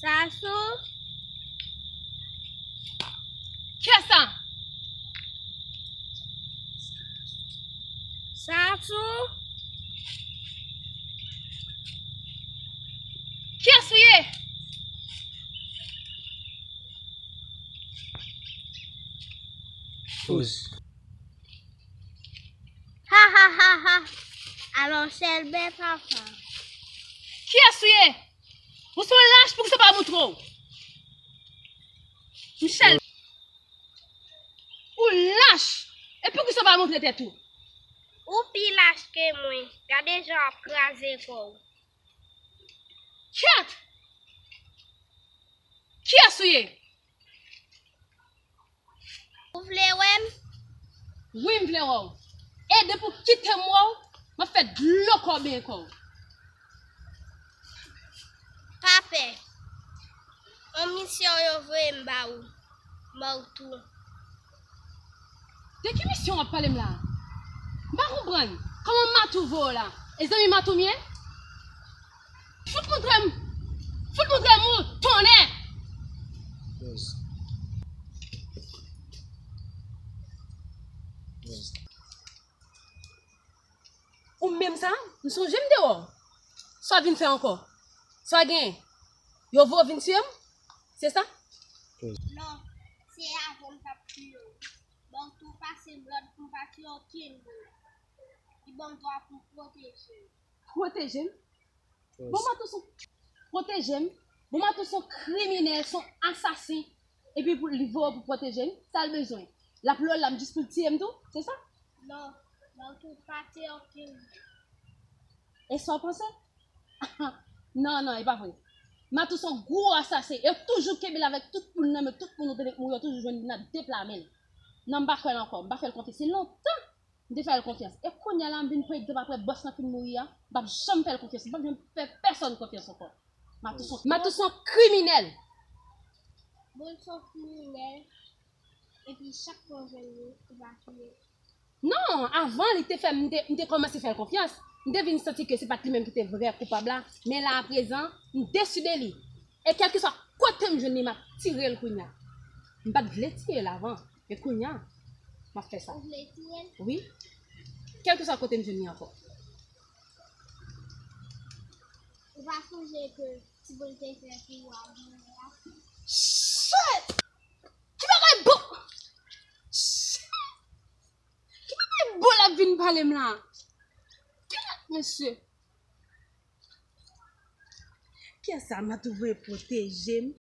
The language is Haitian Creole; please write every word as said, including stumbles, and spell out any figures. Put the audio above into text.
Sassou. Kiyès sa? Sassou. Kiyès ou ye? Poz. Ha, ha, ha, ha. Alò, Chèlbè, papa. Kiyès ou ye? Ou se yon lach, poukisa w pa montre w? Michel, ou lach. E poukisa w pa montre tèt ou? Ou pi lach ke mwen. Gade jan w ap kraze kò w. Kèt! Kiyès ou ye? Ou vle wè m? Wi, m vle wè w. E depi w kite m wè w, m ap fè dlo kò benyen kò w. Pa pè. On misyon yo voye m ba ou. Martou. De ki misyon w ap pale m la a? M pa konprann. Kòman Martou voye w la? E zanmi Martou m ye? Fout montre m! Fout montre m ou tonnè! Poz. Poz. Ou menm sa, m sonje m te wè w. Sa w vin fè ankò? Sa w genyen? Yo voye w vin tiye m? Se sa? Poz. Non, se avan m t ap tiye w. Martou pase m lòd pou m pa tiye okenn moun. Li ban m dwa pou m pwoteje w. Pwoteje m? Bon, Martou se yon, pwoteje m. Bon, Martou se yon kriminèl, se yon asasen. Epi pou li voye w pou pwoteje m, sa l bezwen? L ap lòd la m jis pou l tiye m tou? Se sa? Non, Martou pa tiye okenn moun. E sa w panse? Non, non, e pa vre. Martou se yon gwo asasen. Yo toujou kenbe l avèk tout moun nan men, tout moun ou tande k mouri, yo toujou jwenn li nan de pla men l. Non, m pa kwè l ankò. M pa fè l konfyans. Se lontan m te fè l konfyans. E kounye a la, m vin pran egzanp apre bòs lan fin mouri a. M p ap janm fè l konfyans. M p ap janm fè pèsonn konfyans ankò. Martou se yon, Martou se yon kriminèl. Bon, l se yon kriminèl. Epi chak fwa w jwenn li, ou va touye l. Non, avan li te fè m, m te, m te kòmanse fè l konfyans. M te vin santi ke se pa t li menm ki te vrè koupab la. Men la aprezan, m desi de li. E kèlkeswa kote m jwenn li, m ap tire l kounye a. M pa t vle tiye l avan, men kounye a, m ap fè sa. Ou vle tiye l? Wi. Kèlkeswa kote m jwenn li ankò. Ou pa sonje ke ti boul te fè pou ou a, Shit! Ki bagay bo-, ki bagay bo l ap vin pale m la? Kiyès, mesye? Kiyès sa Martou voye pwoteje m?